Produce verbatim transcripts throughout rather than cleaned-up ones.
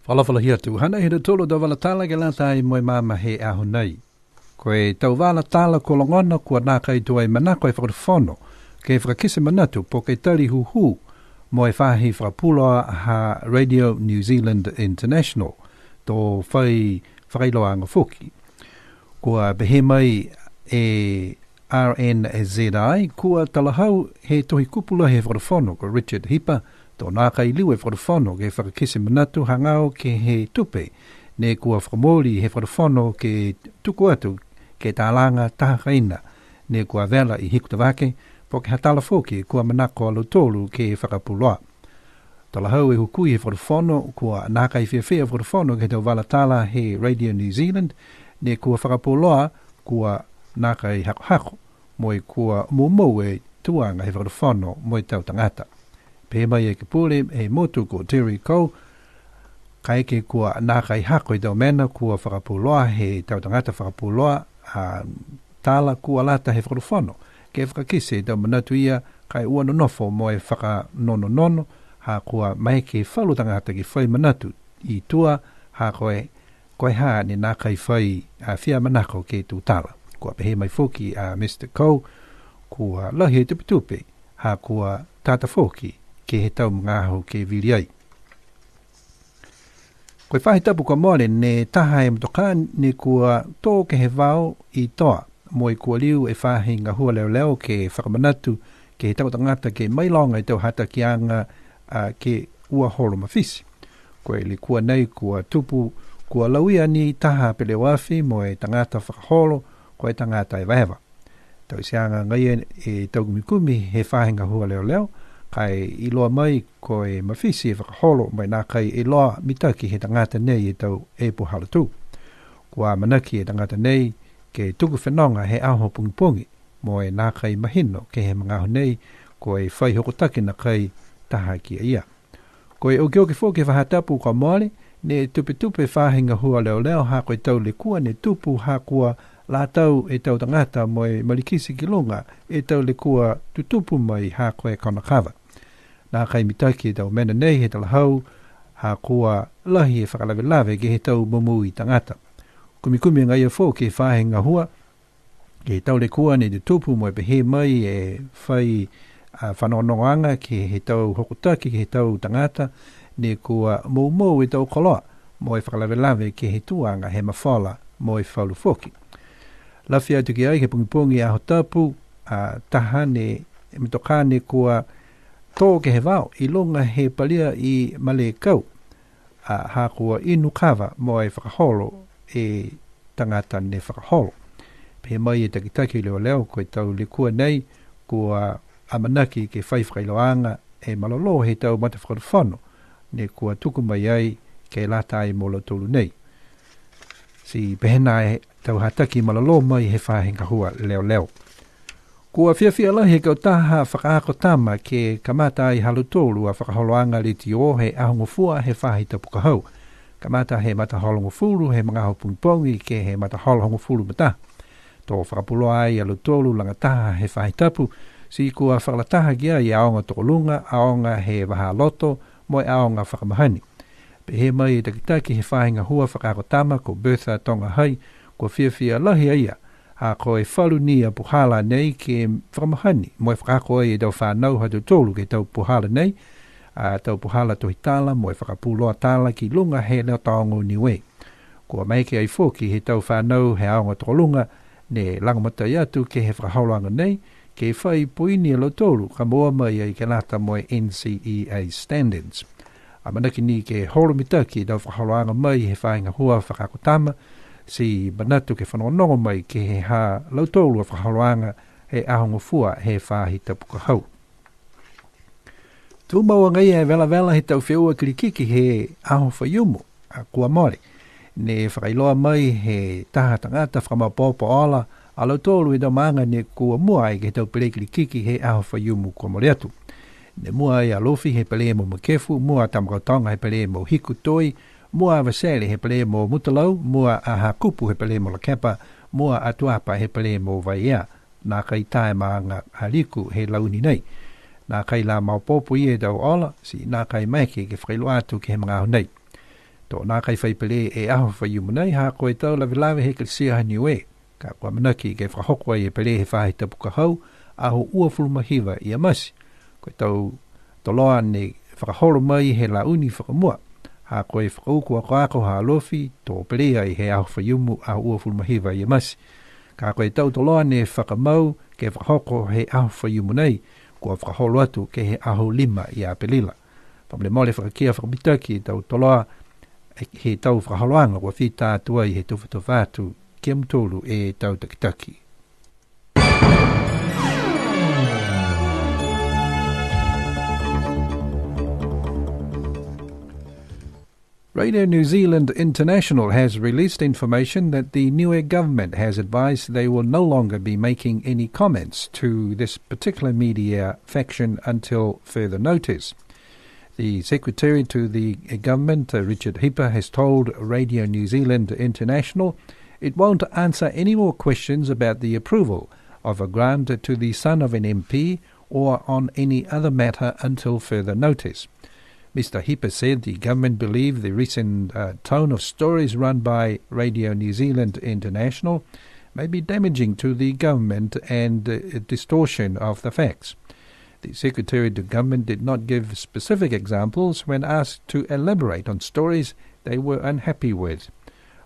Fakaalofa lahi atu, hanei ha tautolu a tau vala tala ke lata mo e maama he aho nei. Ko e tau vala tala kua logona kua nākai tuai manako e fakatufono ke fakakite manatu po ke tali hūhū mo e faahi fakapuloa ha Radio New Zealand International, to fai fakailoaaga foki. Kua pehē mai e R N Z I, kua talahau he tohi kupu lahi he fakatufono ko Richard Hipa, to nākai liu e fakatufono ke fakakite manatu hagaao ke he tupe ne kua fakamooli he fakatufono ke tuku atu ke talaga taha kaina ne kua vela i Hikutavake, po ke ha tala foki kua manako a lautolu ke fakapuloa. Talahau e hukui he fakatufono, kua nākai fiafia e fakatufono ke he tau vala tala he Radio New Zealand, ne kua fakapuloa, kua nākai hakohako, mo e kua moumou e tuaga he fakatufono mo e tau tagata. Pehē mai e ekepule he motu ko Terry Coe, kaeke kua nākai hako e tau mena kua fakapuloa he tau tagata fakapuloa, a, tala kua lata he fakatufono ke fakakite e tau manatu ia, ka e ua nonofo mo e fakanononono, ha kua maeke falu tagata ke fai manatu i tua, ha ko e, ko e ha ne nākai fai, a, fia manako ke tutala. Kua pehē mai foki a Mister Coe, kua lahi e tupetupe, ha kua tata foki ke he tau magaaho ke vili ai. Ko e faahi tapu kua mole ne taha e motokā ne kua tō ke he vao i Toa, mo e kua liu e faahi gahua leoleo ke fakamanatu ke he tau tagata ke mailoga e tau hatakiaga, a, ke ua holo mafiti. Ko e lekua nei kua tupu, kua lauia ni taha peleoafi mo e tagata fakaholo, ko e tagata evaeva. Tauteaga agaia e tau kumikumi he faahi gahua leoleo, ka e iloa mai ko e mafiti e fakaholo mo e nākai iloa mitaki he tagata nei e tau e puhala tū. Kua amanaki e tagata nei ke tuku fenoga he aho pogipogi, mo e nākai mahino ke he magaaho nei ko e fai hokotaki nakai taha ki a ia. Ko e okioki foki he faahi tapu kua mole, ne tupetupe faahi gahua leoleo ha ko e tau lekua ne tupu ha kua lātau e tau tagata mo e malikiti ki luga e tau lekua tutupu mai ha ko e konakava. Nākai mitaki e tau mena nei he talahau, ha kua lahi e fakalavelave ke he tau momoui tagata. Kumikumi agaia foki e faahi gahua, ke he tau lekua ne tutupu mo e pehē mai e fai, a, fanogonogoaga ke he tau hokotaki ke he tau tagata, ne kua moumou e tau koloa, mo e fakalavelave ke he tuaga he mafola, mo e falu foki. Lafi atu ki ai ke he pogipogi aho tapu, a, taha ne, e motokā ne kua tō ke he vao, i luga he palia i Malekau, a, ha kua inu kava mo e fakaholo e tagata ne fakaholo. Pehē mai e takitaki leoleo ko e tau lekua nei, kua amanaki ke fai fakailoaaga e malolō he tau matafakatufono, ne kua tuku mai ai ke lata ai mo lautolu nei. Ti pehē nā e tau hataki malolō mai he faahi gahua leoleo. Kua fiafia lahi e kautaha fakaako tama ke kamata ai ha lautolu a fakaholoaga letiō he aho gofua he faahi tapu ka hau. Kamata he matahola hogofulu he magaaho pogipogi ke he matahola hogofulu ma taha. To fakapuloa ai a lautolu lagataha he faahi tapu, ti kua fakalataha ki ai e aoga tokoluga, aoga he vahāloto, mo e aoga fakamahani. Pehē mai e takitaki he faahi gahua fakaako tama ko Bertha Togahai, kua fiafia lahi a ia, ha ko e falu ni a puhala nei ke fakamahani, mo e fakaako ai e tau fanau ha tautolu ke he tau puhala nei, a tau puhala tohi tala, mo e fakapuloa tala ki luga he Leo Taogo Niue. Kua maeke ai foki he tau fanau he aoga tokoluga, ne lagomatai atu ke he fakaholoaga nei, ke fai poini a lautolu, ka moua mai ai ke lata mo e N C E A standards. Amanaki ni ke holo mitaki e tau fakaholoaga mai he faahi gahua fakaako tama, ti manatu ke fanogonogo mai ke he ha lautolu a fakaholoaga he aho gofua he faahi tapu ka hau. Tumau agaia e velavela he tau feua kilikiki he aho Faiumu, a, kua mole. Ne fakailoa mai he taha tagata fakamaopoopo ola, a lautolu e tau maaga ne kua mua ai ke he tau pele kilikiki he aho Faiumu kua mole atu. Ne mua ai a Alofi he pele mo Makefu, mua a Tamakautoga he pele mo Hikutoi, mua a Avatele he pele mo Mutalau, mua a Hakupu he pele mo Lakepa, mua a Tuapa he pele mo Vaiea. Nākai tā e maaga a Liku he launi nei. Nākai la maopoopo ia e tau ola, ti nākai maeke ke fakailoa atu ke he magaaho nei. To nākai fai pele e aho Faiumu nei, ha ko e tau lavelave he Ekalesia ha Niue. Ka kua amanaki ke fakahoko ai e pele he faahi tapu ka hau, aho uafulu ma hiva ia Mati. Ko e tau toloa ne fakaholo mai he launi fakamua. Ha ko e fakauku akoako ha Alofi, to pele ai he aho Faiumu, aho uafulu ma hiva ia Mati. Ka ko e tau toloa ne fakamau ke fakahoko he aho Faiumu nei, kua fakaholo atu ke he aho lima ia Apelila. Fakamolemole fakakia fakamitaki e tau toloa, he tau fakaholoaga kua fita atu ai he tufatufa atu ki a mutolu e tau takitaki. Radio New Zealand International has released information that the Niue government has advised they will no longer be making any comments to this particular media faction until further notice. The secretary to the government, uh, Richard Hipa, has told Radio New Zealand International it won't answer any more questions about the approval of a grant to the son of an M P or on any other matter until further notice. Mister Hipa said the government believe the recent, uh, tone of stories run by Radio New Zealand International may be damaging to the government and, uh, distortion of the facts. The Secretary to Government did not give specific examples when asked to elaborate on stories they were unhappy with.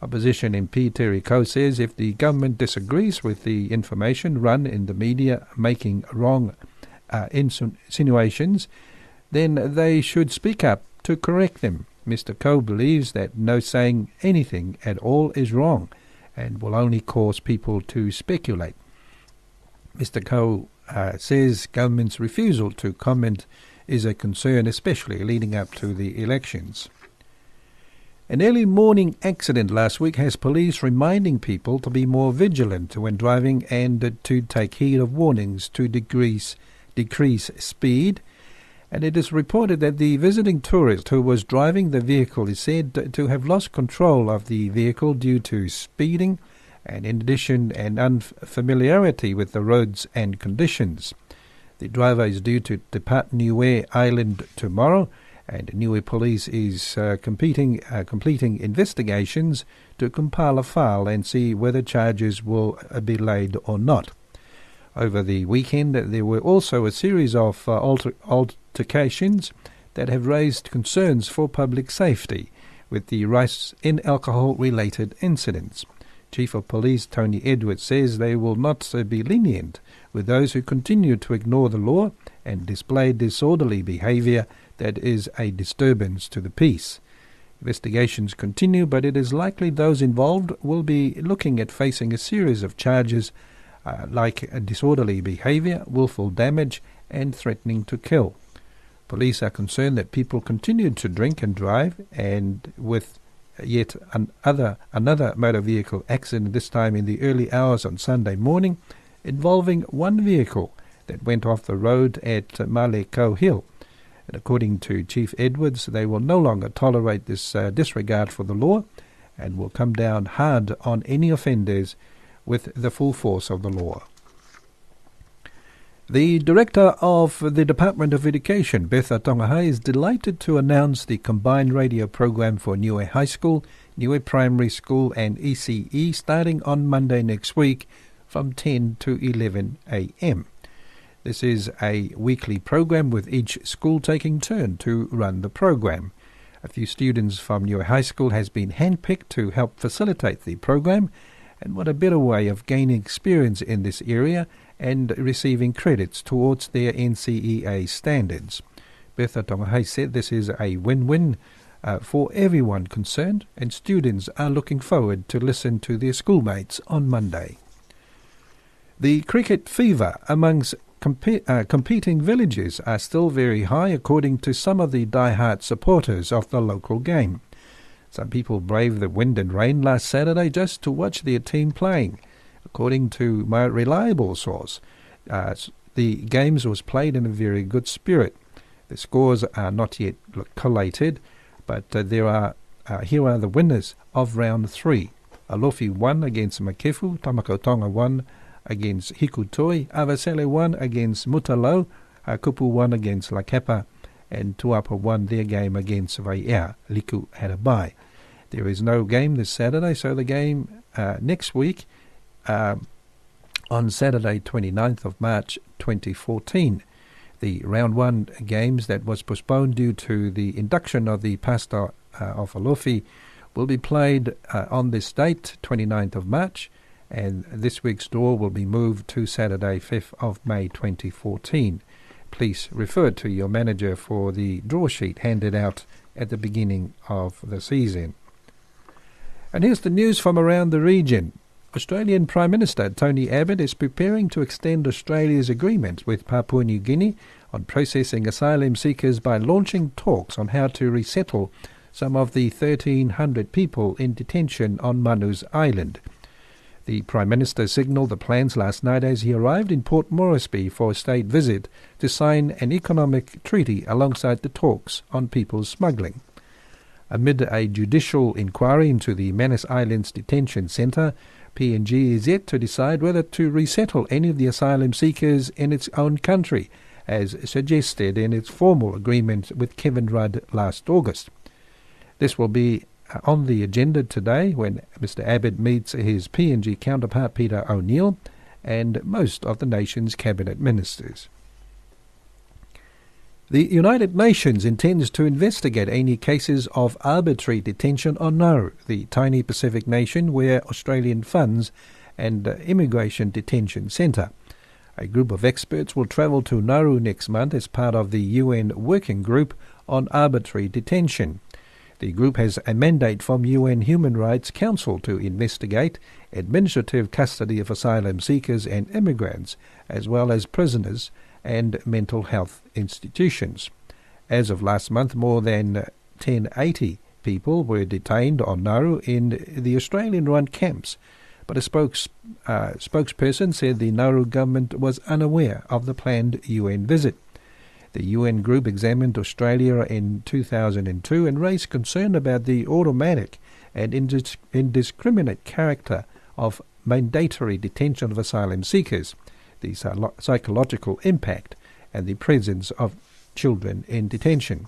Opposition M P Terry Coe says if the government disagrees with the information run in the media making wrong, uh, insin-, insinuations, then they should speak up to correct them. Mister Coe believes that no saying anything at all is wrong and will only cause people to speculate. Mister Coe, uh, says government's refusal to comment is a concern, especially leading up to the elections. An early morning accident last week has police reminding people to be more vigilant when driving and to take heed of warnings to decrease, decrease speed. And it is reported that the visiting tourist who was driving the vehicle is said to have lost control of the vehicle due to speeding and, in addition, an unfamiliarity with the roads and conditions. The driver is due to depart Niue Island tomorrow, and Niue Police is, uh, competing, uh, completing investigations to compile a file and see whether charges will, uh, be laid or not. Over the weekend, there were also a series of, uh, alter-, altercations that have raised concerns for public safety, with the rise in alcohol-related incidents. Chief of Police Tony Edwards says they will not, uh, be lenient with those who continue to ignore the law and display disorderly behaviour that is a disturbance to the peace. Investigations continue, but it is likely those involved will be looking at facing a series of charges, uh, like, uh, disorderly behaviour, willful damage, and threatening to kill. Police are concerned that people continued to drink and drive, and with yet an-, other, another motor vehicle accident, this time in the early hours on Sunday morning, involving one vehicle that went off the road at Malekau Hill. And according to Chief Edwards, they will no longer tolerate this, uh, disregard for the law and will come down hard on any offenders with the full force of the law. The director of the Department of Education, Bertha Tongahae, is delighted to announce the combined radio program for Niue High School, Niue Primary School and E C E starting on Monday next week from ten to eleven a m. This is a weekly program with each school taking turn to run the program. A few students from Niue High School has been handpicked to help facilitate the program, and what a better way of gaining experience in this area and receiving credits towards their N C E A standards. Bertha Tongahae said this is a win-win, uh, for everyone concerned, and students are looking forward to listen to their schoolmates on Monday. The cricket fever amongst compe-, uh, competing villages are still very high, according to some of the die-hard supporters of the local game. Some people braved the wind and rain last Saturday just to watch their team playing. According to my reliable source, uh, s-, the games was played in a very good spirit. The scores are not yet l-, collated, but, uh, there are, uh, here are the winners of round three. Alofi won against Makefu, Tamakautoga won against Hikutoi, Avatele won against Mutalau, Hakupu won against Lakepa, and Tuapa won their game against Vaiea. Liku had a bye. There is no game this Saturday, so the game uh, next week uh, on Saturday, twenty-ninth of March twenty fourteen. The round one games that was postponed due to the induction of the Pastor uh, of Alofi will be played uh, on this date, twenty-ninth of March, and this week's draw will be moved to Saturday, fifth of May twenty fourteen. Please refer to your manager for the draw sheet handed out at the beginning of the season. And here's the news from around the region. Australian Prime Minister Tony Abbott is preparing to extend Australia's agreement with Papua New Guinea on processing asylum seekers by launching talks on how to resettle some of the thirteen hundred people in detention on Manus Island. The Prime Minister signalled the plans last night as he arrived in Port Moresby for a state visit to sign an economic treaty alongside the talks on people smuggling. Amid a judicial inquiry into the Manus Islands Detention Centre, P N G is yet to decide whether to resettle any of the asylum seekers in its own country, as suggested in its formal agreement with Kevin Rudd last August. This will be uh, on the agenda today when Mister Abbott meets his P N G counterpart Peter O'Neill and most of the nation's cabinet ministers. The United Nations intends to investigate any cases of arbitrary detention on Nauru, the tiny Pacific nation where Australian funds and uh, immigration detention centre. A group of experts will travel to Nauru next month as part of the U N working group on arbitrary detention. The group has a mandate from U N Human Rights Council to investigate administrative custody of asylum seekers and immigrants, as well as prisoners and mental health institutions. As of last month, more than ten eighty people were detained on Nauru in the Australian-run camps, but a spokes, uh, spokesperson said the Nauru government was unaware of the planned U N visit. The U N group examined Australia in two thousand two and raised concern about the automatic and indis- indiscriminate character of mandatory detention of asylum seekers, the psylo- psychological impact, and the presence of children in detention.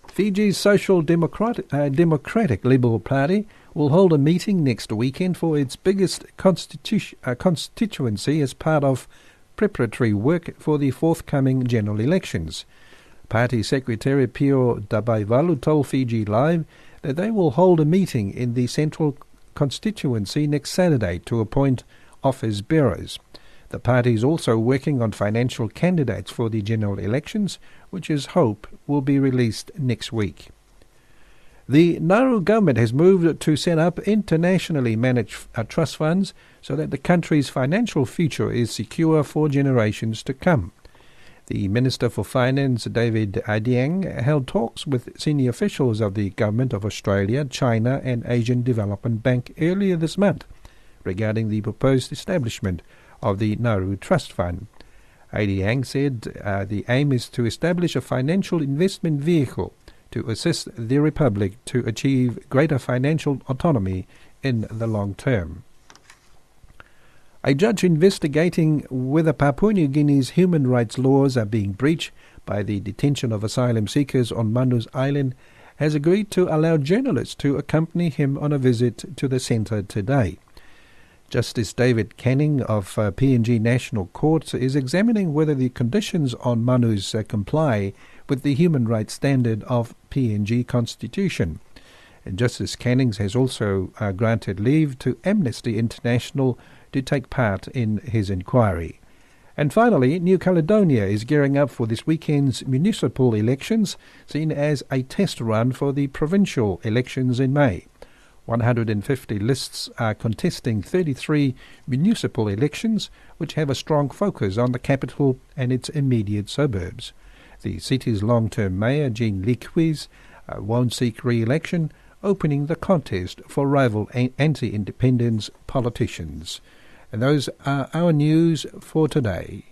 Fiji's Social Democrat, uh, Democratic Liberal Party will hold a meeting next weekend for its biggest constitu- uh, constituency as part of preparatory work for the forthcoming general elections. Party Secretary Pio Dabaivalu told Fiji Live that they will hold a meeting in the central constituency next Saturday to appoint office bearers. The party is also working on financial candidates for the general elections, which is hope will be released next week. The Nauru government has moved to set up internationally managed uh, trust funds so that the country's financial future is secure for generations to come. The Minister for Finance, David Adiang, held talks with senior officials of the Government of Australia, China and Asian Development Bank earlier this month regarding the proposed establishment of the Nauru Trust Fund. Adiang said uh, the aim is to establish a financial investment vehicle to assist the Republic to achieve greater financial autonomy in the long term. A judge investigating whether Papua New Guinea's human rights laws are being breached by the detention of asylum seekers on Manus Island has agreed to allow journalists to accompany him on a visit to the centre today. Justice David Canning of uh, P N G National Court is examining whether the conditions on Manus uh, comply with the human rights standard of P N G constitution. And Justice Canning has also uh, granted leave to Amnesty International to take part in his inquiry. And finally, New Caledonia is gearing up for this weekend's municipal elections, seen as a test run for the provincial elections in May. One hundred and fifty lists are contesting thirty-three municipal elections, which have a strong focus on the capital and its immediate suburbs. The city's long-term mayor, Jean Lequyes, uh, won't seek re-election, opening the contest for rival an- anti-independence politicians. And those are our news for today.